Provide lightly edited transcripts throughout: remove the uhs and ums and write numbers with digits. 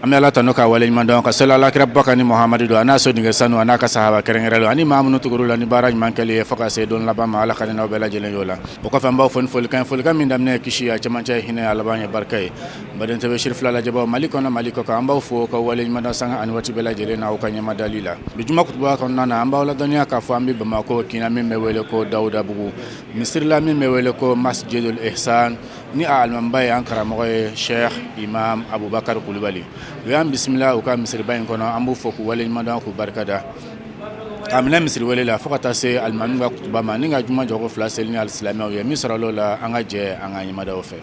An bɛ Ala tanu k'a waleɲuman dɔn ka seli alakiraba kan ni Muhamadu don a n'a sodenkɛ sanu a n'a ka sahaba kɛrɛnkɛrɛnlenw ani maa minnu tugur'u la ni baara ɲuman kɛli ye fo ka se don laban ma Ala ka ne n'aw bɛɛ lajɛlen y'o la o kɔfɛ an b'aw fo ni folikan ye folikan min daminɛ ye kisi ye a cɛmancɛ ye hinɛ ye a laban ye barika ye baden TV sirifila lajɛbaaw Mali kɔnɔ Mali kɔkan an b'aw fo ka waleɲuman dɔn sanga ani waati bɛɛ lajɛlen na aw ka ɲɛmadali la bi juma kutuba kɔnɔna na an b'aw ladɔnniya k'a fɔ an bɛ Bamakɔ kin na min bɛ wele ko Dawudabugu misiri la min bɛ wele ko Masjidul Ihsan ni a alimamiba ye an karamɔgɔ ye Sheikh Imam Abubakar Kulubali u y'an bisimila u ka misiriba in kɔnɔ an b'u fo k'u waleɲuman dɔn k'u barikada k'a minɛ misiri wele la fo ka taa se alimami ka kutuba ma ni ka juma jɔko fila seli ni alisilamɛw ye min sɔrɔla o la an ka jɛ an ka ɲɛmadaw fɛ.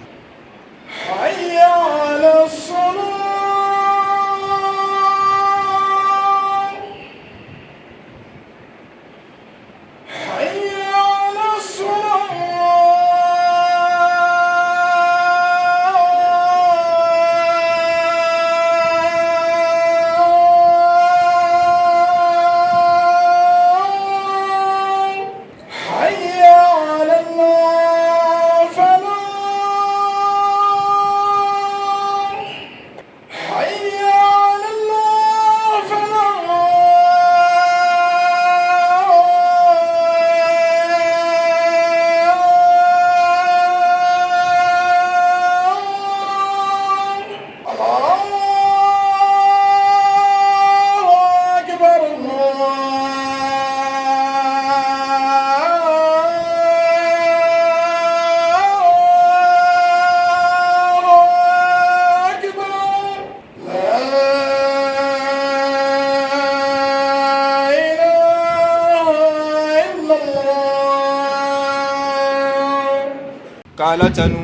K'Ala tanu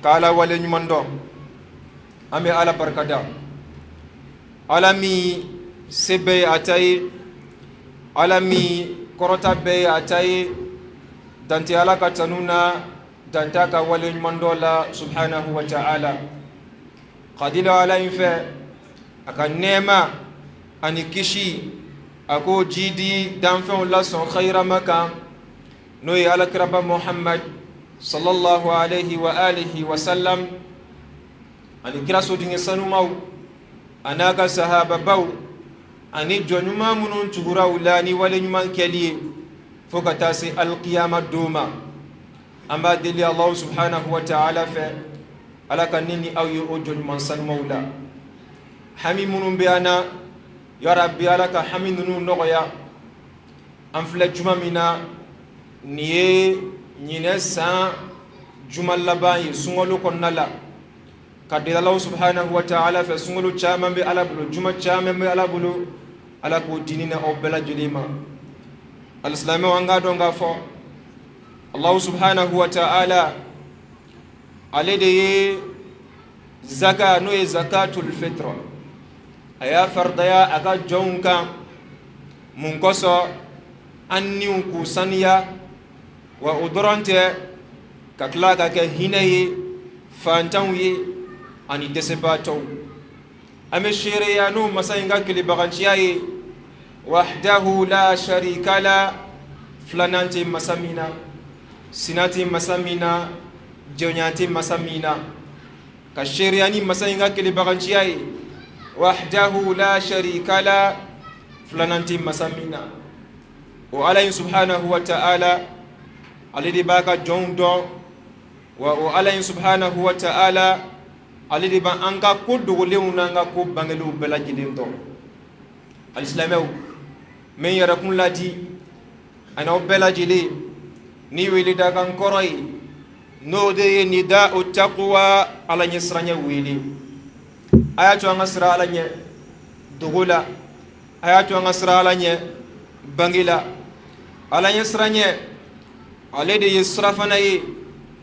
k'Ala wale ɲuman dɔn an bɛ Ala barikada Ala min se bɛɛ ye a ta ye Ala min kɔrɔta bɛɛ ye a ta ye dan tɛ Ala ka tanu na dan t'a ka wale ɲuman dɔn la subhanahu wa ta'ala ka deli Ala in fɛ a ka nɛɛma ani kisi a k'o jidi danfɛnw la sɔn hayirama kan n'o ye alakiraba Muhammad sallallahu alaihi wa alihi wa sallam ani kira sodenkɛ sanumaw a n'a ka sahababaw ani jɔn ɲuman minnu tugura u la ni wale ɲuman kɛli ye fo ka taa se alikiyama don ma an b'a deli Alahu subhanahu wa ta'ala fɛ Ala ka ne ni aw ye o jɔn ɲuman sanumaw la hami minnu bɛ an na ya Rabbi Ala ka hami ninnu nɔgɔya an filɛ juma min na nin ye ɲinɛ san juma laban ye sunkalo kɔnɔna la ka deli Alahu subhanahu wa ta'ala fɛ sunkalo caman bɛ Ala bolo juma caman bɛ Ala bolo Ala k'o di ne ni aw bɛɛ lajɛlen ma alisilamɛw an k'a dɔn k'a fɔ Alahu subhanahu wa ta'ala ale de ye zaka n'o ye zakatul fitr a y'a faridaya a ka jɔnw kan mun kosɔn an niw k'u saniya wa o dɔrɔn tɛ ka tila ka kɛ hinɛ ye fantanw ye ani dɛsɛbaatɔw an bɛ seereya n'o masa in ka kelebaganciya ye wahdahu la sharika la filanan tɛ masa min na sina tɛ masa min na jɔnya tɛ masa min na ka seereya ni masa in ka kelebaganciya ye wahdahu la sharika la filanan tɛ masa min na o ala in subhanahu wa ta'ala ale de b'a ka jɔnw dɔn wa o ala in subhanahu wa ta'ala ale de b'an ka ko dogolenw n'an ka ko bangelenw bɛɛ lajɛlen dɔn alisilamɛw n bɛ n yɛrɛkun ladi ani aw bɛɛ lajɛlen ni weledakan kɔrɔ ye n'o de ye nida'u taqwa ala ɲɛsiranɲɛ wele a y'a to an ka siran ala ɲɛ dogo la a y'a to an ka siran ala ɲɛ bange la ala ɲɛsiranɲɛ ale de ye sirafana ye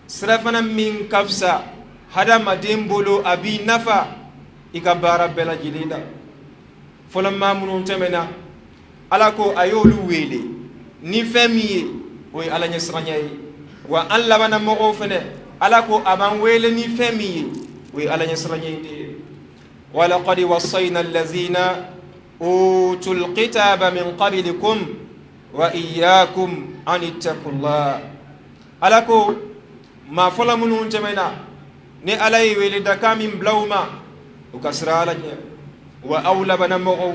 sirafana min ka fisa hadamaden bolo a b'i nafa i ka baara bɛɛ lajɛlen la fɔlɔ maa minnu tɛmɛna ala ko a y'olu wele ni fɛn min ye o ye ala ɲɛsiranya ye wa an labanna mɔgɔw fɛnɛ ala ko a b'an wele ni fɛn min ye o ye ala ɲɛsiranya de ye walaqad wasayna allazina utul kitaba min qablikum wa iyyakum an ittaqullah ala ko maa fɔlɔ minnu tɛmɛna ni ala ye weledakan min bila u ma U ka siran Ala ɲɛ. Wa aw labanna mɔgɔw,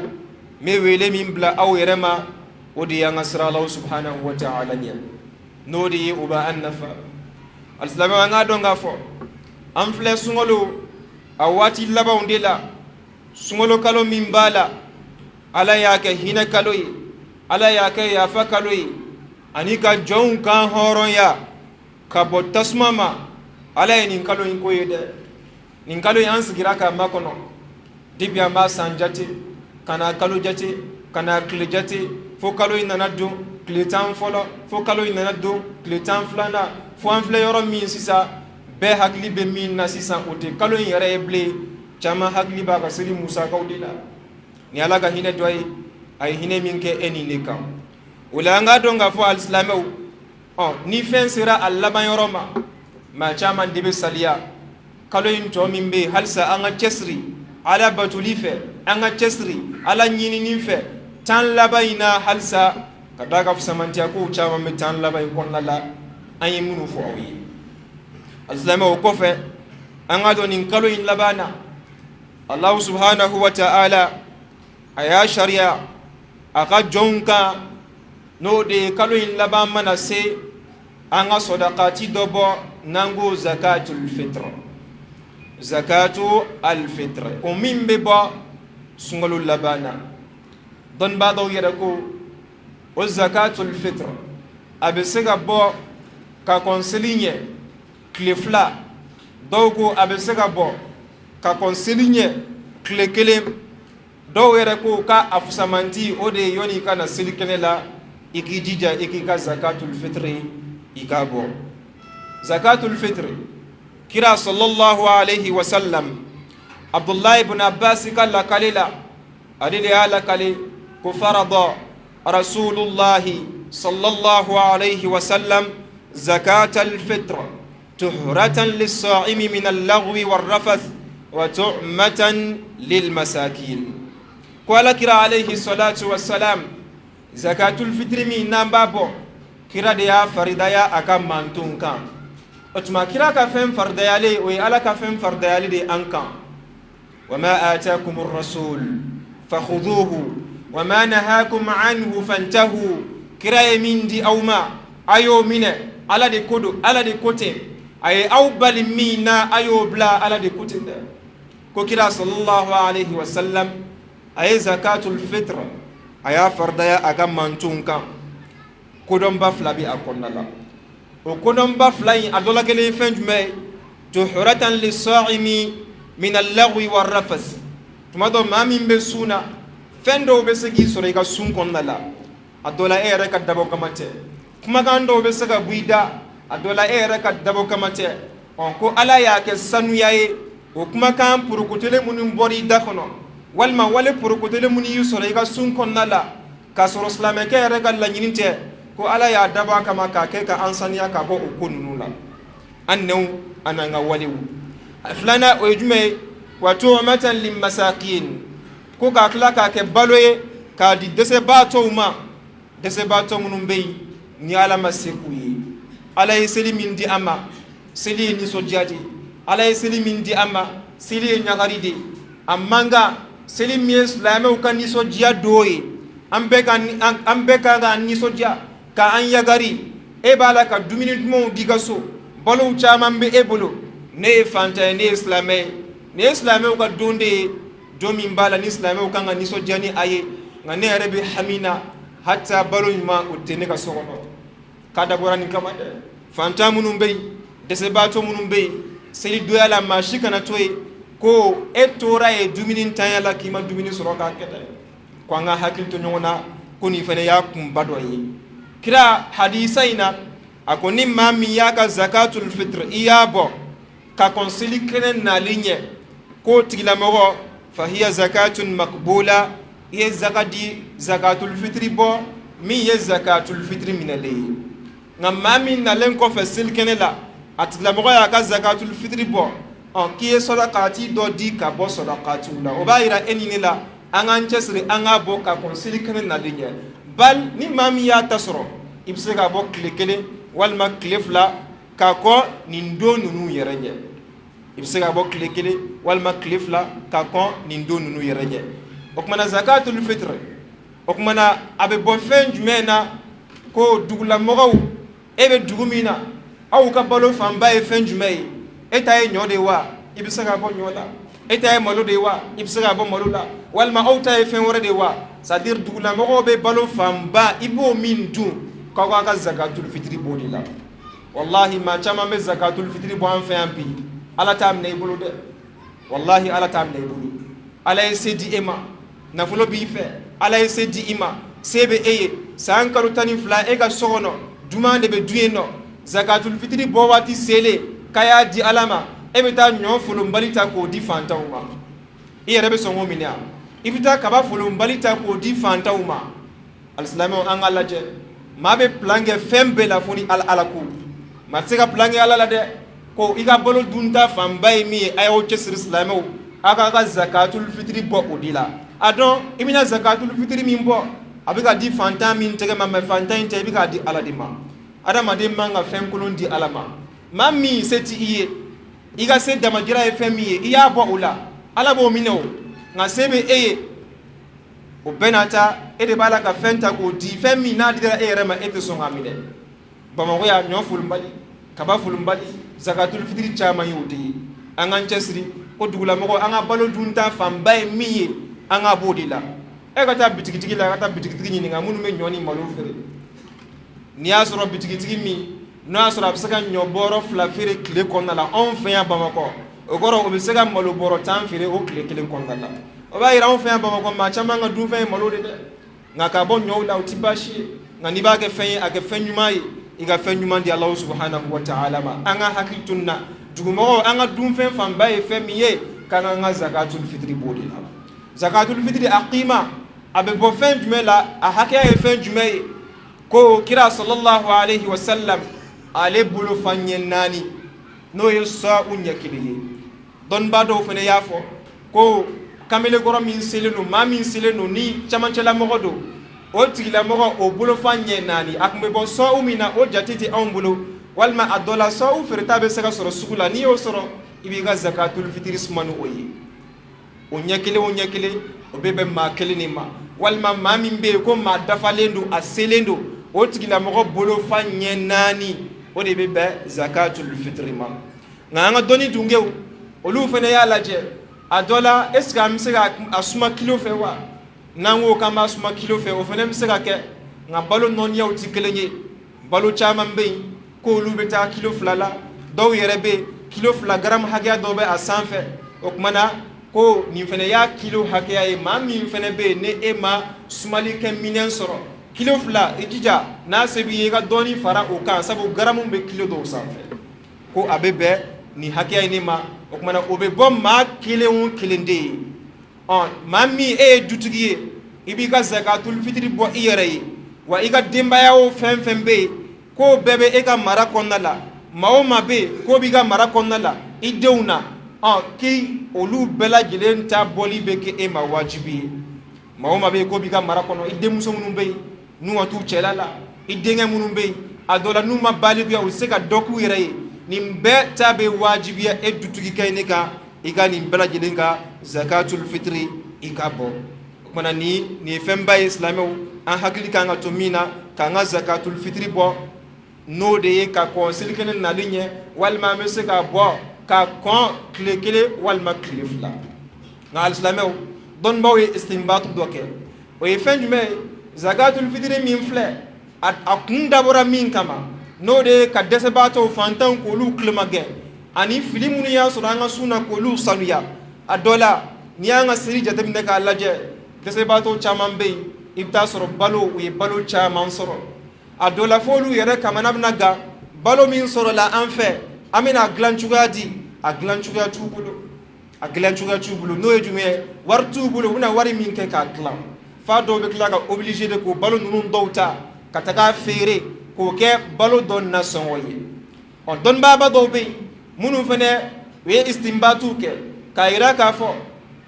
n bɛ wele min bila aw yɛrɛ ma, o de y'an ka siran Alahu subahanahu wa taala ɲɛ, n'o de ye o b'an nafa. Alisilamɛw, an k'a dɔn k'a fɔ an filɛ sunkalo a waati labanw de la. Sunkalo kalo min b'a la, Ala y'a kɛ hinɛ kalo ye, Ala y'a kɛ yafa kalo ye, ani ka jɔnw kan hɔrɔnya ka bɔ tasuma ma. Ala ye nin kalo in ko ye dɛ. Nin kalo in, an sigira k'a makɔnɔ depuis an b'a san jate ka na kalo jate ka na tile jate, fo kalo in nana don tile 10 fɔlɔ, fo kalo in nana don tile 12nan, fo an filɛ yɔrɔ min sisan. Bɛɛ hakili bɛ min na sisan, o tɛ kalo in yɛrɛ ye bilen. Caman hakili b'a ka seli musakaw de la. Ni Ala ka hinɛ dɔ ye, a ye hinɛ min kɛ e ni ne kan, o la an k'a dɔn k'a fɔ, alisilamɛw, ɔ ni fɛn sera a laban yɔrɔ ma, maa caman de bɛ saliya. Kalo in tɔ min bɛ yen, halisa an ka cɛsiri Ala batoli fɛ, an ka cɛsiri Ala ɲinini fɛ 10 laban in na halisa, ka d'a kan fisamantiya kow caman bɛ 10 laban in kɔnɔna la, an ye minnu fɔ aw ye. Alisilamɛw, o kɔfɛ, an k'a dɔn nin kalo in laban na, Alahu subhanahu wa ta'ala a y'a sariya a ka jɔnw kan, n'o de ye kalo in laban mana se, an ka sɔdakati dɔ bɔ, n'an ko zakatul fitr. Zakatu al fitr, o min bɛ bɔ sunkalo laban na. Dɔnnibaa dɔw yɛrɛ ko o zakatul fitr, a bɛ se ka bɔ ka kɔn seli ɲɛ tile 2. Dɔw ko a bɛ se ka bɔ ka kɔn seli ɲɛ tile 1. Dɔw yɛrɛ ko k'a a fusamanti, o de ye yɔni i ka na seli kɛnɛ la, i k'i jija i k'i ka zakatul fitri i k'a bɔ. Zakatul fitri, kira sallallahu alaihi wasallam, Abdullahi ibn Abbas ka lakale la, ale de y'a lakale ko farada rasulullahi sallallahu alaihi wasallam zakatal fitr tuhratan lis-sa'imi min al-lagwi war-rafath wa tu'matan lil-masakin. Ko Ala kira alayhi salatu wassalam, zakatul fitri min n'an b'a bɔ, kira de y'a faridaya a ka manton kan. O tuma kira ka fɛn faridayalen, o ye Ala ka fɛn faridayalen de an kan. Wa ma atakum ar-rasul fakhuduhu wa ma nahakum anhu fantahu. Kira ye min di aw ma, a y'o minɛ, Ala de ko don, Ala de ko ten. A ye aw bali min na, a y'o bila, Ala de ko ten dɛ. Ko kira sallallahu alaihi wasallam a ye zakatul fitr a y'a faridaya a ka mantonw kan. Kodɔnba fila bɛ a kɔnɔna la. O kodɔnba fila in, a dɔ la kelen ye fɛn jumɛn ye? Tuhuratan lis-sa'imi min al-lagwi war-rafas. Tuma dɔ, maa min bɛ sun na, fɛn dɔw bɛ se k'i sɔrɔ i ka sun kɔnɔna la. A dɔ la, e yɛrɛ ka dabɔ kama tɛ. Kumakan dɔw bɛ se ka bɔ i da, a dɔ la, e yɛrɛ ka dabɔ kama tɛ. Ɔ ko Ala y'a kɛ sanuya ye, o kumakan porokotolen minnu bɔra i da kɔnɔ, walima wale porokotolen minnu y'i sɔrɔ i ka sun kɔnɔna la, k'a sɔrɔ silamɛkɛ yɛrɛ ka laɲini tɛ, ko Ala y'a dabɔ a kama k'a kɛ ka an saniya ka bɔ o ko ninnu la, an nɛnw an'an ka walew. A filanan, o ye jumɛn ye? Wa tu'matan lil-masakin. Ko k'a tila k'a kɛ balo ye k'a di dɛsɛbaatɔw ma, dɛsɛbaatɔ minnu bɛ yen ni Ala ma se k'u ye. Ala ye seli min di an ma, seli ye nisɔndiya de. Ala ye seli min di an ma, seli ye ɲagari de. A man kan, seli min ye silamɛw ka nisɔndiya don ye, an bɛɛ kan k'an nisɔndiya k'an yagari. E b'a la ka dumuni dumanw di ka so, balow caman bɛ e bolo. Ne ye fantan ye, ne ye silamɛ ye, ne ye silamɛw ka don de ye, don min b'a la ni silamɛw kan ka nisɔndiya ni a ye, nka ne yɛrɛ bɛ hami na, hata balo ɲuman o tɛ ne ka so kɔnɔ. K'a dabɔra nin kama dɛ. Fantan minnu bɛ yen, dɛsɛbaatɔ minnu bɛ yen, selidonya la, maa si kana to yen ko e tora yen dumuni ntanya la, k'i ma dumuni sɔrɔ k'a kɛ dɛ. Ko an ka hakili to ɲɔgɔn na, ko nin fana y'a kunba dɔ ye. Kira hadisa in na, a ko ni maa min y'a ka zakatul fitr, i y'a bɔ ka kɔn seli kɛnɛ nali ɲɛ, k'o tigilamɔgɔ, fahiya zakatun makbula, i ye zaka di, zakatul fitri bɔ min ye zakatul fitri minɛlen ye. Nka maa min nalen kɔfɛ selikɛnɛ la, a tigilamɔgɔ y'a ka zakatul fitri bɔ, ɔ k'i ye sɔdakati dɔ di ka bɔ sɔdakatiw la. O b'a yira e ni ne la, an k'an cɛsiri, an k'a bɔ ka kɔn selikɛnɛ nalen ɲɛ. Bal ni maa min y'a ta sɔrɔ, i bɛ se k'a bɔ tile 1 walima tile 2 ka kɔn nin don ninnu yɛrɛ ɲɛ. I bɛ se ka bɔ tile 1 walima tile 2 ka kɔn nin don ninnu yɛrɛ ɲɛ. O tuma na, zakatul fitr, o tuma na, a bɛ bɔ fɛn jumɛn na? Ko dugulamɔgɔw, e bɛ dugu min na, aw ka balo fanba ye fɛn jumɛn ye? E ta ye ɲɔ de ye wa? I bɛ se ka bɔ ɲɔ la. E ta ye malo de ye wa? I bɛ se ka bɔ malo la. Walima aw ta ye fɛn wɛrɛ de ye wa? C'est à dire, dugulamɔgɔw bɛ balo fanba, i b'o min dun, k'aw k'a ka zakatul fitiri b'o de la. Walahi, maa caman bɛ zakatul fitiri bɔ an fɛ yan bi, Ala t'a minɛ i bolo dɛ. Walahi, Ala t'a minɛ i bolo. Ala ye se di e ma, nafolo b'i fɛ, Ala ye se di i ma, se bɛ e ye. San kalo 12, e ka so kɔnɔ, duman de bɛ dun yen nɔ. Zakatul fitiri bɔ waati selen k'a y'a di Ala ma, e bɛ taa ɲɔ folonbali ta k'o di fantanw ma. I yɛrɛ bɛ sɔn k'o minɛ? I bɛ taa kaba folonbali ta k'o di fantanw ma? Alisilamɛw, an ka lajɛ. Maa bɛ plan kɛ fɛn bɛɛ la fo ni Ala. Ala ko maa tɛ se ka plan kɛ Ala la dɛ. Ko i ka balo dunta fanba ye min ye, a y'aw cɛsiri, silamɛw, aw k'a ka zakatul fitiri bɔ o de la. A dɔn i bɛna zakatul fitiri min bɔ, a bɛ ka di fantan min tɛgɛ ma, mais fantan in tɛ, i bɛ k'a di Ala de ma. Adamaden man ka fɛn kolon di Ala ma. Maa min se ti i ye, i ka se damajira ye fɛn min ye, i y'a bɔ o la, Ala b'o minɛ. O nka se bɛ e ye, o bɛɛ n'a ta, e de b'a la ka fɛn ta k'o di, fɛn min n'a dira e yɛrɛ ma, e tɛ sɔn k'a minɛ. Bamakɔ yan, ɲɔ folonbali, kaba folonbali, zakatul fitiri caman ye o de ye. An k'an cɛsiri ko dugulamɔgɔ, an ka balo dunta fanba ye min ye, an ka b'o de la. E ka taa bitigitigi la, ka taa bitigitigi ɲininka minnu bɛ ɲɔ ni malo feere. N'i y'a sɔrɔ bitigitigi min n'o y'a sɔrɔ a bɛ se ka ɲɔ bɔrɔ 2 feere tile kɔnɔna la, anw fɛ yan Bamakɔ, o kɔrɔ o bɛ se ka malo bɔrɔ 10 feere o tile kelen kɔnɔna la. O b'a yira, anw fɛ yan Bamakɔ, maa caman ka dunfɛn ye malo de dɛ. Nka k'a bɔ ɲɔw la, o ti baasi ye. Nka n'i b'a kɛ fɛn ye, a kɛ fɛn ɲuman ye, i ka fɛn ɲuman di Alahu subahanahu wa taala ma. An ka hakili to nin na, dugumɔgɔw, an ka dunfɛn fanba ye fɛn min ye, k'an k'an ka zakatul fitiri b'o de la. Zakatul fitiri a kima, a bɛ bɔ fɛn jumɛn la? A hakɛya ye fɛn jumɛn ye? Ko kira sallallahu alaihi wasallam, ale bolo fa ɲɛ naani, n'o ye sa'u ɲɛ kelen ye. Dɔnnibaa dɔw fana y'a fɔ ko kamalenkɔrɔ min selen don, maa min selen don ni camancɛlamɔgɔ don, o tigilamɔgɔ, o bolofa ɲɛ naani, a tun bɛ bɔ sa'u min na, o jate tɛ anw bolo. Walima a dɔ la, sa'u feereta bɛ se ka sɔrɔ sugu la. N'i y'o sɔrɔ, i b'i ka zakatul fitiri suma ni o ye. O ɲɛ kelen, o ɲɛ kelen, o bɛ bɛn maa kelen de ma. Walima maa min bɛ yen ko maa dafalen don, a selen don, o tigilamɔgɔ bolofa ɲɛ naani, o de bɛ bɛn zakatul fitiri ma. Nka an ka dɔnni dungew, olu fana y'a lajɛ a dɔ la, est ce que an bɛ se ka a suma kilo fɛ wa? N'an ko k'an b'a suma kilo fɛ, o fana bɛ se ka kɛ. Nka balo nɔniyaw tɛ kelen ye. Balo caman bɛ yen k'olu bɛ taa kilo 2 la, dɔw yɛrɛ bɛ yen, kilo 2 garamu hakɛya dɔw bɛ a sanfɛ. O tuma na, ko nin fana y'a kilo hakɛya ye. Maa min fana bɛ yen, ni e ma sumali kɛ minɛn sɔrɔ, kilo 2, i jija, n'a se b'i ye, i ka dɔɔni fara o kan, sabu garamu bɛ kilo dɔw sanfɛ, ko a bɛ bɛn nin hakɛya in ma. O tuma na, o bɛ bɔ maa kelen o kelen de ye. Ɔ, maa min e ye dutigi ye, i b'i ka zakatul fitiri bɔ i yɛrɛ ye wa, i ka denbaya o fɛn fɛn bɛ yen k'o bɛɛ bɛ e ka mara kɔnɔna la, maa o maa bɛ yen k'o b'i ka mara kɔnɔna la, i denw na, ɔ, k'i olu bɛɛ lajɛlen ta bɔli bɛ kɛ e ma wajibi ye. Maa o maa bɛ yen k'o b'i ka mara kɔnɔ, i denmuso minnu bɛ yen n'u ma t'u cɛla la, i denkɛ minnu bɛ yen, a dɔ la n'u ma balikuya, u tɛ se ka dɔ k'u yɛrɛ ye, nin bɛɛ ta bɛ wajibiya e dutigikɛ ye ne kan, i ka nin bɛɛ lajɛlen ka zakatul fitiri, i ka bɔ. O tuma na, nin ye fɛnba ye, silamɛw, an hakili kan ka to min na k'an ka zakatul fitiri bɔ, n'o de ye ka kɔn selikɛnɛ nali ɲɛ, walima an bɛ se ka bɔ ka kɔn tile 1 walima tile 2. Nka alisilamɛw, dɔnnibaaw ye istinbatu dɔ kɛ. O ye fɛn jumɛn ye? Zakatul fitiri min filɛ, a kun dabɔra min kama, n'o de ye ka dɛsɛbaatɔw, fantanw, k'olu tulomagɛn, ani fili minnu y'a sɔrɔ an ka sun na, k'olu sanuya. A dɔ la, n'i y'an ka seli jateminɛ k'a lajɛ, dɛsɛbaatɔw caman bɛ yen, i bɛ taa sɔrɔ balo, u ye balo caman sɔrɔ. A dɔ la, f'olu yɛrɛ kamana bɛna gan. Balo min sɔrɔla an fɛ, an bɛna a dilan cogoya di? A dilan cogoya t'u bolo, a dilan cogoya t'u bolo. N'o ye jumɛn ye? Wari t'u bolo, u bɛna wari min kɛ k'a dilan. Fa dɔw bɛ tila ka obligé de k'o balo ninnu dɔw ta ka taga feere k'o kɛ balo dɔ nasɔngɔ ye. Ɔ, dɔnnibaaba dɔw bɛ yen minnu fana u ye istinbatu kɛ k'a yira k'a fɔ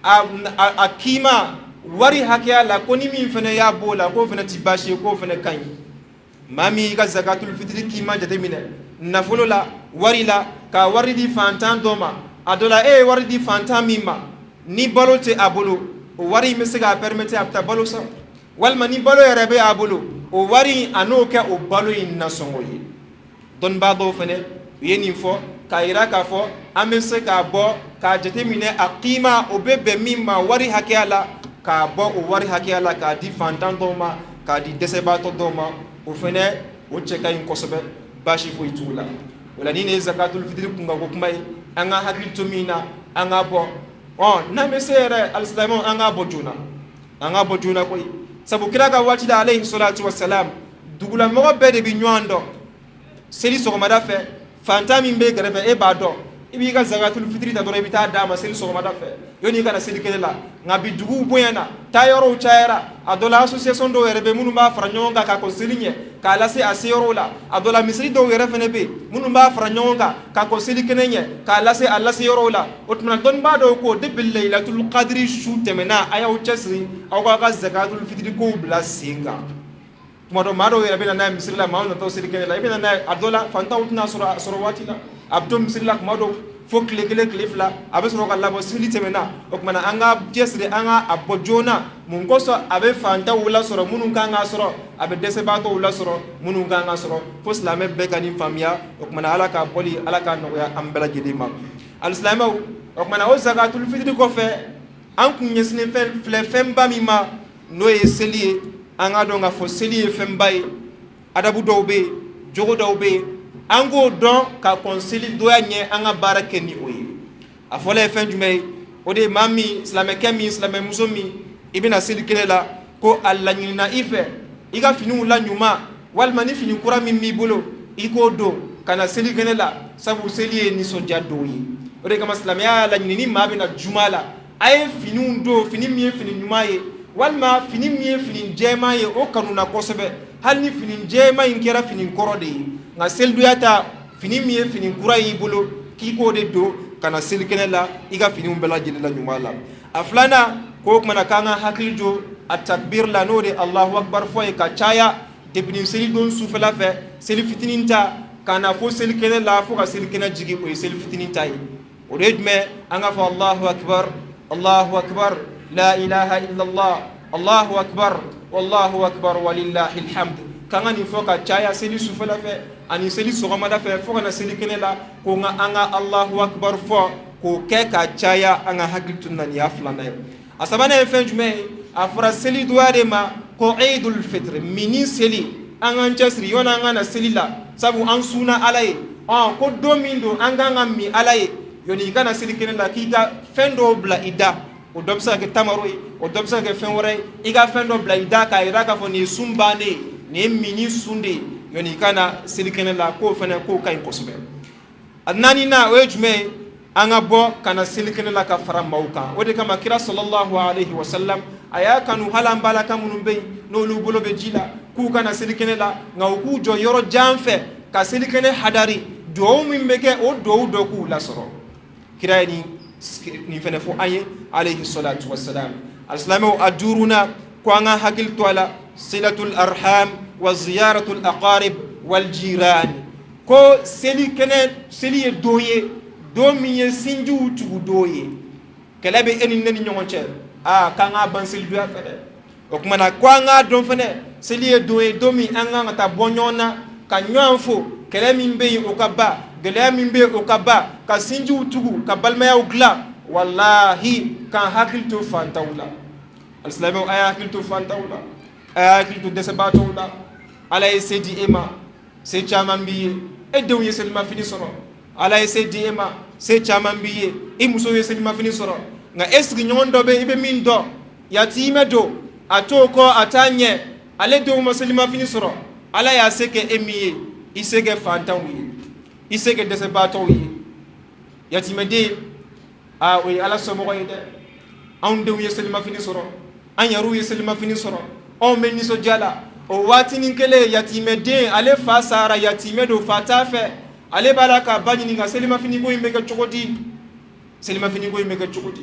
a kima wari hakɛya la, ko ni min fana y'a b'o la, k'o fana ti baasi ye, k'o fana ka ɲi. Maa min y'i ka zakatul fitiri kima jateminɛ nafolo la, wari la, ka wari di fantan dɔ ma, A dɔ la, e ye wari di fantan min ma, ni balo tɛ a bolo, o wari in bɛ se k'a permettre a bɛ taa balo san, walima ni balo yɛrɛ bɛ a bolo, o wari in, a n'o kɛ o balo in nasɔngɔ ye. Dɔnnibaa dɔw fana, u ye nin fɔ k'a yira k'a fɔ an bɛ se k'a bɔ k'a jateminɛ a kiima, o bɛ bɛn min ma wari hakɛya la, k'a bɔ o wari hakɛya la k'a di fantan dɔw ma, k'a di dɛsɛbaatɔ dɔw ma. O fana, o cɛ ka ɲi kosɛbɛ, baasi foyi t'u la. O la, ni nin ye zakatul fitiri kunkanko kuma ye, an ka hakili to min na, an k'a bɔ. Ɔ, n'an bɛ se yɛrɛ, alisilamɛw, an k'a bɔ joona, an k'a bɔ joona koyi. Sabu kira ka waati la, alayhi salatu wasalam, dugulamɔgɔ bɛɛ de bɛ ɲɔgɔn dɔn. Seli sɔgɔmada fɛ, fantan min bɛ kɛrɛfɛ, e b'a dɔn, i b'i ka zakatul fitiri ta dɔrɔn, i bɛ taa d'a ma seli sɔgɔmada fɛ, yanni i ka na seli kɛnɛ la. Nka bi, duguw bonyana, taa yɔrɔw cayara. A dɔ la, association dɔw yɛrɛ bɛ minnu b'a fara ɲɔgɔn kan k'a kɔn seli ɲɛ k'a lase a se yɔrɔw la. A dɔ la, misiri dɔw yɛrɛ fana bɛ yen minnu b'a fara ɲɔgɔn kan k'a kɔn seli kɛnɛ ɲɛ k'a lase a lase yɔrɔw la. O tuma, dɔnnibaa dɔw ko depuis layilatul kadiri su tɛmɛna, a y'aw cɛsiri, aw k'aw ka zakatul fitiri kow bila sen kan. Tuma dɔ, maa dɔw yɛrɛ bɛ na n'a ye misiri la. Maaw natɔ seli kɛnɛ la, i bɛ na n'a ye. A dɔ la, fantanw tɛna sɔrɔ a sɔrɔ waati la, a bɛ to misiri la tuma dɔw fo tile kelen, tile fila, a bɛ sɔrɔ ka labɔ seli tɛmɛna. O tuma na, an ka cɛsiri, an ka a bɔ joona. Mun kosɔn? A bɛ fantanw lasɔrɔ minnu kan k'a sɔrɔ, a bɛ dɛsɛbaatɔw lasɔrɔ minnu kan k'a sɔrɔ. Fo silamɛ bɛɛ ka nin faamuya. O tuma na, Ala k'a bɔli, Ala k'a nɔgɔya an bɛɛ lajɛlen ma. Alisilamɛw, o tuma na, o zakatul fitiri kɔfɛ, an kun ɲɛsinnen fɛn filɛ fɛnba min ma, n'o ye seli ye. An k'a dɔn k'a fɔ seli ye fɛnba ye. Adabu dɔw bɛ yen, jogo dɔw bɛ yen, an k'o dɔn ka kɔn seli donya ɲɛ, an ka baara kɛ ni o ye. A fɔlɔ ye fɛn jumɛn ye? O de ye maa min, silamɛkɛ min, silamɛmuso min, i bɛna seli kɛnɛ la, ko a laɲinina i fɛ i ka finiw la ɲuman, walima ni fini kura min b'i bolo, i k'o don ka na seli kɛnɛ la, sabu seli ye nisɔndiya don ye. O de kama silamɛya y'a laɲini, ni maa bɛna juma la, a ye finiw don, fini min ye fini ɲuman ye, walima fini min ye fini jɛman ye, o kanuna kosɛbɛ, hali ni fini jɛman in kɛra fini kɔrɔ de ye. Nka selidonya ta, fini min ye fini kura y'i bolo, k'i k'o de don ka na selikɛnɛ la, i ka finiw bɛɛ lajɛlen la ɲuman la. A filanan k'o kumana, k'an ka hakili jɔ a takbir la, n'o de Alahu akbar fɔ ye ka caya depuis selidon sufɛla fɛ, seli fitinin ta ka na fo selikɛnɛ la, fo ka selikɛnɛ jigin, o ye seli fitinin ta ye. O de ye jumɛn? An ka fɔ Allahu akbar, Allahu akbar, la ilaha illallah, Allahu akbar, wallahu akbar, walillahi alhamd. K'an ka nin fɔ ka caya seli sufɛla fɛ ani seli sɔgɔmada fɛ fo ka na seli kɛnɛ la, ko nka an ka Allahu akbar fɔ k'o kɛ ka caya, an ka hakili to na. Nin y'a filanan ye. A sabanan ye fɛn jumɛn ye? A fɔra seli donya de ma ko Eidul Fitr, mini seli. An k'an cɛsiri yɔni an ka na seli la, sabu an sunna Ala ye. Ɔ, ko don min don an kan ka min Ala ye, yɔni i ka na seli kɛnɛ la, k'i ka fɛn dɔw bila i da. O dɔ bɛ se ka kɛ tamaro ye, o dɔ bɛ se ka kɛ fɛn wɛrɛ ye. I ka fɛn dɔ bila i da k'a jira k'a fɔ nin ye sun bannen ye, nin ye mini sun de ye, yɔni i ka na seli kɛnɛ la, k'o fana k'o ka ɲi kosɛbɛ. A naaninan, o ye jumɛn ye? An ka bɔ ka na selikɛnɛ la ka fara maaw kan. O de kama kira sallallahu alaihi wasallam a y'a kanu, hali an balaka minnu bɛ yen n'olu bolo bɛ ji la, k'u ka na selikɛnɛ la, nka u k'u jɔ yɔrɔ jan fɛ ka selikɛnɛ hadari. Duwawu min bɛ kɛ, o duwawu dɔ k'u lasɔrɔ. Kira ye nin fɛnɛ fɔ an ye, alayhi salatu wasalam. Alisilamɛw, a duurunan, ko an ka hakili to a la, silatul arham wa ziyaratul aqarib wal jiran. Ko seli kɛnɛ, seli ye don ye, don min ye sinjiw tugu don ye. Kɛlɛ bɛ e ni ne ni ɲɔgɔn cɛ, aa, k'an k'a ban selidonya fɛ dɛ. O tuma na, ko an k'a dɔn fɛnɛ, seli ye don ye, don min an kan ka taa bɔ ɲɔgɔn na ka ɲɔgɔn fo, kɛlɛ min bɛ yen, o ka ban, gɛlɛya min bɛ yen, o ka ban, ka sinjiw tugu, ka balimayaw dilan. Walahi, k'an hakili to fantanw la. Alisilamɛw, a y'a hakili to fantanw la, a y'a hakili to dɛsɛbaatɔw la. Ala ye se di e ma, se caman b'i ye, e denw ye selimafini sɔrɔ. Ala ye se di e ma, se caman b'i ye, i muso ye selimafini sɔrɔ. Nka e sigiɲɔgɔn dɔ bɛ, i bɛ min dɔn, yatimɛ don, a t'o kɔ, a t'a ɲɛ, ale denw ma selimafini sɔrɔ. Ala y'a se kɛ e min ye, i se kɛ fantanw ye, i se kɛ dɛsɛbaatɔw ye. Yatimɛden, aa, o ye Ala somɔgɔ ye dɛ. Anw denw ye selimafini sɔrɔ, an yɛrɛw ye selimafini sɔrɔ, anw bɛ nisɔndiya la o waatinin kelen. Yatimɛden, ale fa sara, yatimɛ don, fa t'a fɛ, ale b'a la k'a ba ɲininka selimafini ko in bɛ kɛ cogo di, selimafini ko in bɛ kɛ cogo di.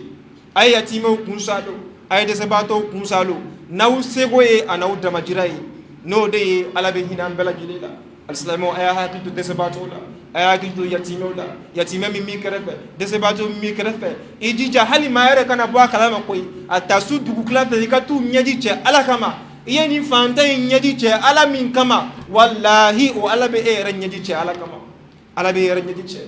A ye yatimɛw kun salo, a ye dɛsɛbaatɔw kun salo n'aw seko ye, a n'aw damajira ye. N'o de ye, Ala bɛ hinɛ an bɛɛ lajɛlen la. Alisilamɛw, a y'a hakili to dɛsɛbaatɔw la. A y'a hakili to yatimɛw la, yatimɛ min b'i kɛrɛfɛ, dɛsɛbaatɔ min b'i kɛrɛfɛ, i jija hali maa yɛrɛ kana bɔ a kalama koyi. A ta su dugutila fɛ, i ka t'u ɲɛji cɛ Ala kama. I ye nin fantan in ɲɛji cɛ Ala min kama, walahi, o Ala bɛ e yɛrɛ ɲɛji cɛ Ala kama. Ala bɛ e yɛrɛ ɲɛji cɛ.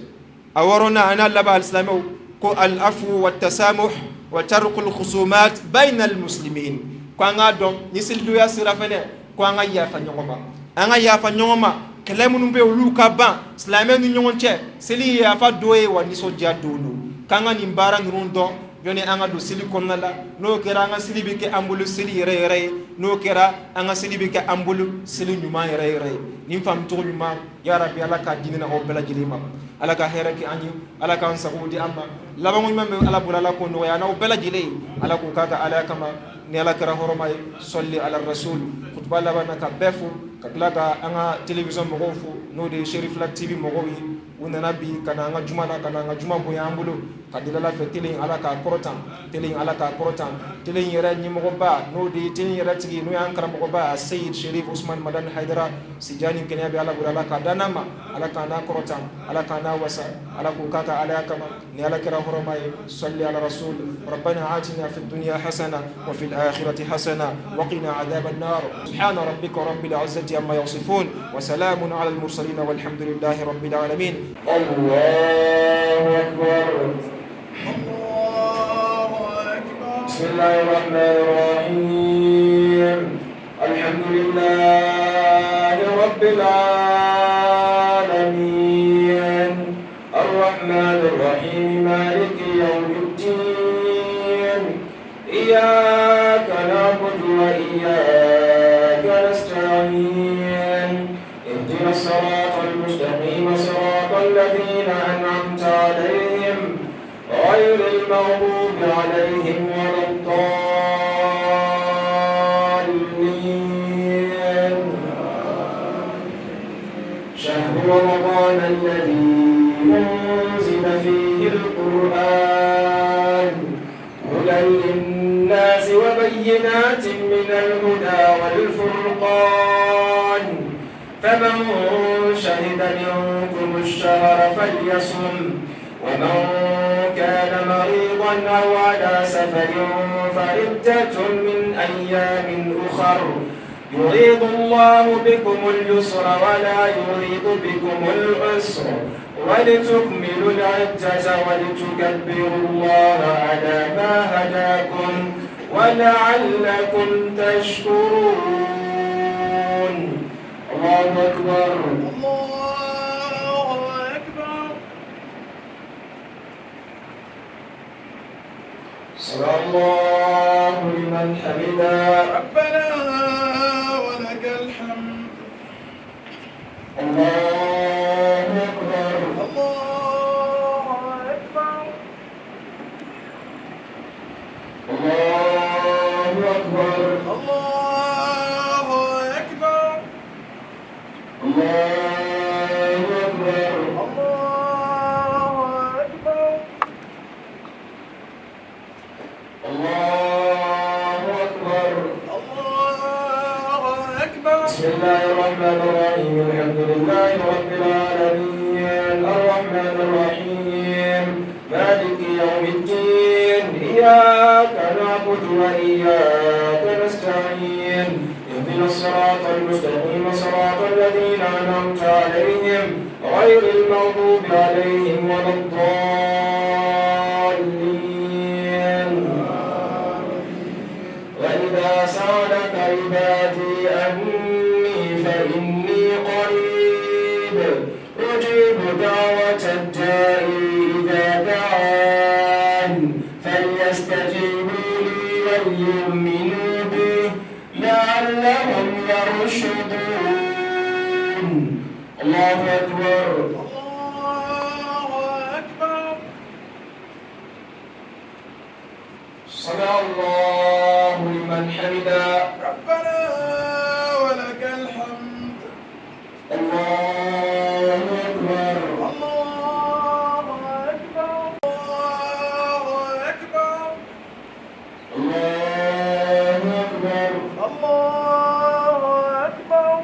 A wɔɔrɔnan a n'a laban, alisilamɛw, ko al-afu wa tasamuh wa tarkul khusumat bayna al-muslimin, ko an k'a dɔn ni selidonya sera fɛnɛ, ko an ka yafa ɲɔgɔn ma, an ka yafa ɲɔgɔn ma. Kɛlɛ minnu bɛ olu ka ban silamɛ ni ɲɔgɔn cɛ. Seli ye yafa don ye wa nisɔndiya don don. K'an ka nin baara ninnu dɔn yanni an ka don seli kɔnɔna la. N'o kɛra, an ka seli bɛ kɛ an bolo seli yɛrɛ yɛrɛ ye. N'o kɛra, an ka seli bɛ kɛ an bolo seli ɲuman yɛrɛ yɛrɛ ye. Nin faamucogo ɲuman, ya rabi, Ala k'a di ne n'aw bɛɛ lajɛlen ma. Ala ka hɛrɛ kɛ an ye, Ala k'an sago di an ma. Labanko ɲuman bɛ Ala bolo, Ala k'o nɔgɔya an n'aw bɛɛ lajɛlen ye. Ala k'o k'a ka Alaya kama ni Ala kira hɔrɔma ye. Sɔli ala rasul. Kutuba laban na, ka bɛɛ fo, ka tila ka an ka télévision mɔgɔw fo, n'o de ye Cherifla TV mɔgɔw ye. U nana bi ka na an ka juma la, ka na an ka juma bonya an bolo. Ka deli Ala fɛ, télé in, Ala k'a kɔrɔtan, télé in, Ala k'a kɔrɔtan. Télé in yɛrɛ ɲɛmɔgɔba, n'o de ye télé in yɛrɛ tigi, n'o y'an karamɔgɔba Seyid Sherif Usman Madani Hayidara, sijani kɛnɛya bɛ Ala bolo, Ala k'a d'an ma, Ala k'an n'a kɔrɔtan, Ala k'an n'a wasa, Ala k'o k'a ka Alaya kama ni Ala kira hɔrɔma ye. Salli ala rasul. Rabbana atina fi dunya hasana wa fil akhirati hasana wa qina adhaban nar. Subhana rabbika rabbil izzati amma yasifun wa salamun ala al mursalin walhamdulillahi rabbil alamin. Allahu akbar. Allahu akbar. Bismillahir rahmanir rahim. Alhamdulillahi rabbil alamin. الرحمن الرحيم. مالك يوم الدين. إياك نعبد وإياك نستعين. اهدنا الصراط المستقيم، صراط الذين أنعمت عليهم غير المغضوب عليهم ولا الضالين. شهر رمضان الذي أنزل فيه القرآن هدى للناس وبينات من الهدى والفرقان. فمن شهد منكم الشهر فليصم، ومن كان مريضا أو على سفر فعدة من أيام أخر. يريد الله بكم اليسر ولا يريد بكم العسر ولتكملوا العدة ولتكبروا الله على ما هداكم ولعلكم تشكرون. الله أكبر. الله أكبر. سمع الله لمن حمده. ربنا ولك الحمد. الله أكبر. الله أكبر. الله أكبر. الله أكبر. الله أكبر. الله أكبر. الله أكبر. الله أكبر. بسم الله الرحمن الرحيم. الحمد لله رب العالمين. الرحمن الرحيم. مالك يوم الدين. إياك نعبد وإياك نستعين. اهدنا الصراط المستقيم، صراط الذين أنعمت عليهم غير المغضوب عليهم ولا الضالين. وإذا سألك عبادي عني فإني قريب، أجيب دعوة الداعي إذا دعان، فليستجيبوا لي وليؤمنوا بي لعلهم يرشدون. الله أكبر. الله أكبر. سمع الله لمن حمده. ربنا ولك الحمد. الله أكبر. الله أكبر. الله أكبر. الله أكبر. الله أكبر.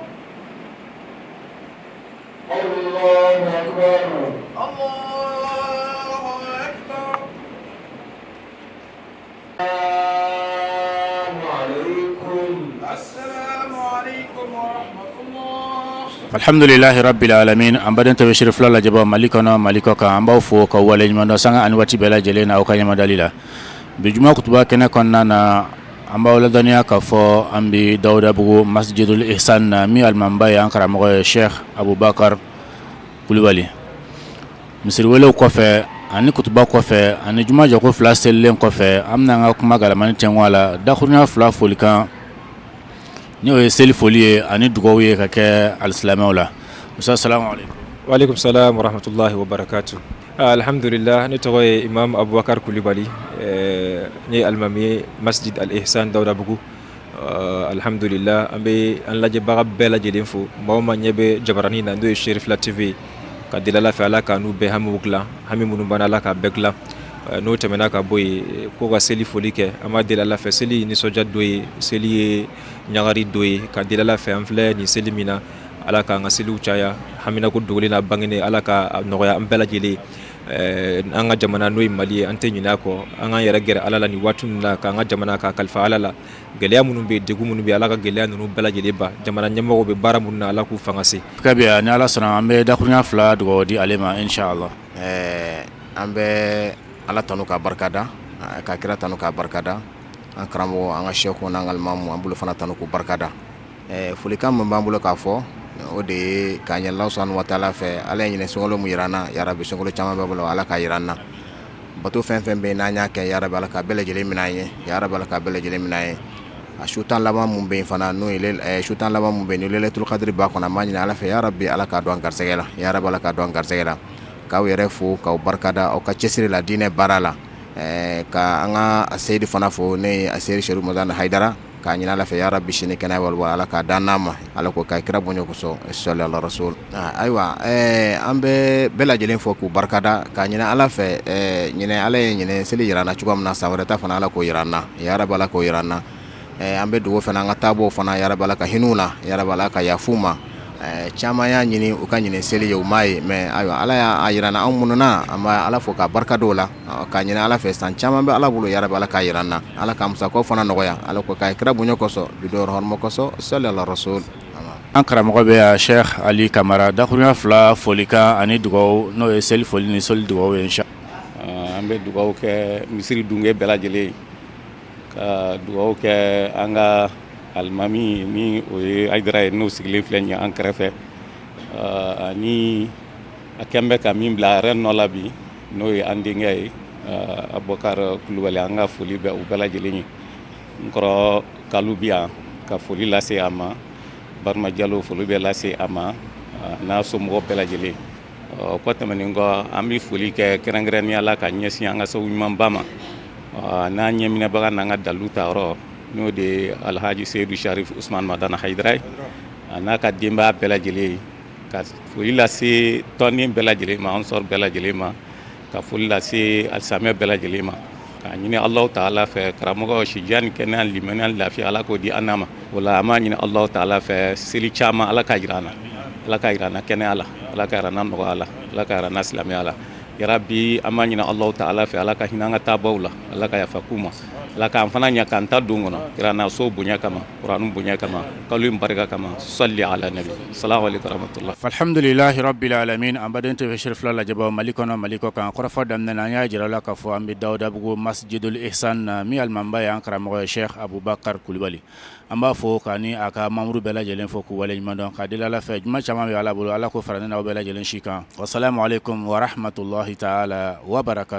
الله أكبر. Alhamdulilahi rabbil alamin. An baden TV Seere fila lajɛbaa Mali kɔnɔ, Mali kɔ kan, an b'aw fo ka waleɲuman dɔn sanga ani waati bɛɛ lajɛlen na aw ka ɲɛmadali la. Bi juma kutuba kɛnɛ kɔnɔna na, an b'aw ladɔnniya k'a fɔ an bi Dawudabugu Masjidul Ihsan na, min alimamiba ye an karamɔgɔ ye Sheikh Abubakar Kulubali. Misiriwelew kɔfɛ ani kutuba kɔfɛ ani juma jɔko fila selilen kɔfɛ, an bɛna an ka kuma galamani tɛnku a la dakurunya fila folikan, n'o ye seli foli ye ani dugawu ye ka kɛ alisilamɛw la. Ustaz, salamu aleykum. Waaleykum salam warahmatullahi wabarakatuh. Alhamdulillah, ne tɔgɔ ye Imam Abubakar Kulibali, ne ye alimami ye Masjid Al Ihsan Dawudabugu. Alhamdulillah, an bɛ an lajɛbaga bɛɛ lajɛlen fo, maa o maa ɲɛ bɛ jabaranin na, n'o ye Serifila TV ye, ka deli Ala fɛ, Ala ka n'u bɛɛ hamiw dilan, hami minnu b'an na, Ala k'a bɛɛ dilan. N'o tɛmɛna ka bɔ yen, ko ka seli foli kɛ, an b'a deli Ala fɛ, seli ye nisɔndiya dɔ ye, seli ye ɲagari dɔ ye, ka deli Ala fɛ, an filɛ nin seli min na, Ala k'an ka seliw caya, haminako dogolen n'a bangenen, Ala ka nɔgɔya an bɛɛ lajɛlen. An ka jamana, n'o ye Mali ye, an tɛ ɲinɛ a kɔ, an k'an yɛrɛ gɛrɛ Ala la nin waati ninnu na, k'an ka jamana k'a kalifa Ala la. Gɛlɛya minnu bɛ yen, degun minnu bɛ yen, Ala ka gɛlɛya ninnu bɛɛ lajɛlen ban. Jamana ɲɛmɔgɔw bɛ baara minnu na, Ala k'u fanga se. Kabi ni Ala sɔnna, an bɛ dakurunya fila dugawu di ale ma, inshallah. An bɛ Ala tanu k'a barikada, ka kira tanu k'a barikada, an karamɔgɔ, an ka sɛku n'an ka alimamu, an bolo fana tanu k'u barikada. Folikan min b'an bolo k'a fɔ, o de ye k'a ɲini Alahu subahana wa taala fɛ, Ala ye ɲinɛ sunkalo min jira an na, yarabi sunkalo caman bɛ bolo, Ala k'a jira an na. Bato fɛn fɛn bɛ yen n'an y'a kɛ, yarabi Ala k'a bɛɛ lajɛlen minɛ an ye, yarabi Ala k'a bɛɛ lajɛlen minɛ an ye. A su 10 laban min bɛ yen fana, n'o ye su 10 laban min bɛ yen ni Laylatul Qadr b'a kɔnɔ, an b'a ɲini Ala fɛ, yarabi Ala k'a don an garisɛgɛ la, yarabi Ala k'a don an garisɛgɛ la. K'aw yɛrɛ fo k'aw barikada aw ka cɛsiri la diinɛ baara la, ka an ka seyidi fana fo, ne ye seyidi Serifu Madani Hayidara, k'a ɲini Ala fɛ, yarabi sini kɛnɛya waleya Ala k'a d'an n'a ma, Ala ko ka kira bonya kosɔn, sɔli ala rasul. Ayiwa, an bɛ bɛɛ lajɛlen fo k'u barikada, k'a ɲini Ala fɛ, ɲinɛ Ala ye ɲinɛ seli jira an na cogoya min na, san wɛrɛ ta fana Ala k'o jira an na, yarabi Ala k'o jira an na. An bɛ dugawu fana an ka taabɔ fana, yarabi Ala ka hinɛ u la, yarabi Ala ka yafa u ma. Caman y'a ɲini u ka ɲinɛ seli ye, u m'a ye, mais ayiwa, Ala y'a jira an minnu na, an bɛ Ala fo k'a barika da o la, k'a ɲini Ala fɛ, san caman bɛ Ala bolo, yarabi Ala k'a jira an na, Ala ka musakaw fana nɔgɔya, Ala ko k'a kira bonya kosɔn, bi don hɔrɔma kosɔn, sɔli ala rasul. An karamɔgɔ bɛ yan, Sheikh Ali Kamara, dakurunya fila folikan ani dugawu, n'o ye seli foli ni seli dugawu ye, insha. An bɛ dugawu kɛ misiri dunge bɛɛ lajɛlen ye, ka dugawu kɛ an ka alimami ni o ye Hayidara ye, n'o sigilen filɛ nin ye an kɛrɛfɛ, ani a kɛn bɛ ka min bila a yɛrɛ nɔ la bi, n'o ye an denkɛ ye Abubakar Kulubali. An ka foli bɛ u bɛɛ lajɛlen ye. N kɔrɔ Kalu bi yan, ka foli lase a ma, Barima Jalo, foli bɛ lase a ma n'a somɔgɔw bɛɛ lajɛlen. O kɔ tɛmɛnen kɔ, an bɛ foli kɛ kɛrɛnkɛrɛnnenya la ka ɲɛsin an ka sabu ɲumanba ma n'an ɲɛminɛbaga n'an ka dalu ta yɔrɔ, n'o de ye Alhaji Seyidu Sharif Usman Madani Hayidara ye, a n'a ka denbaya bɛɛ lajɛlen ye, ka foli lase tɔnden bɛɛ lajɛlen ma, ansɔr bɛɛ lajɛlen ma, ka foli lase alisamɛ bɛɛ lajɛlen ma, k'a ɲini Alahu taala fɛ, karamɔgɔ sijan ni kɛnɛya, limaniya ni lafiya, Ala k'o di an n'a ma. O la an b'a ɲini Alahu taala fɛ, seli caman Ala k'a jira an na, Ala k'a jira an na kɛnɛya la, Ala k'a jira an na nɔgɔya la, Ala k'a jira an na silamɛya la. Yarabi, an b'a ɲini Alahu taala fɛ, Ala ka hinɛ an ka taabaw la, Ala ka yafa k'u ma, Ala k'an fana ɲɛ k'an ta don kɔnɔ kira n'a so bonya kama, kuranɛ bonya kama, kalo in barika kama, sali ala nabi, salamu aleykum warahmatulah. Alhamdulilahi rabbil alamin. An baden TV Seere fila lajɛbaaw Mali kɔnɔ, Mali kɔ kan, kɔrɔfɔ daminɛ na, an y'a jira la k'a fɔ an bɛ Dawudabugu Masjidul Ihsan na, min alimamiba ye an karamɔgɔ ye Sheikh Abubakar Kulubali. An b'a fo k'a ni a ka membre bɛɛ lajɛlen fo k'u waleɲuman dɔn, k'a deli Ala fɛ, juma caman bɛ Ala bolo, Ala k'o fara ne n'aw bɛɛ lajɛlen si kan. Wasalamu aleykum warahmatulahi taala wabarakatu.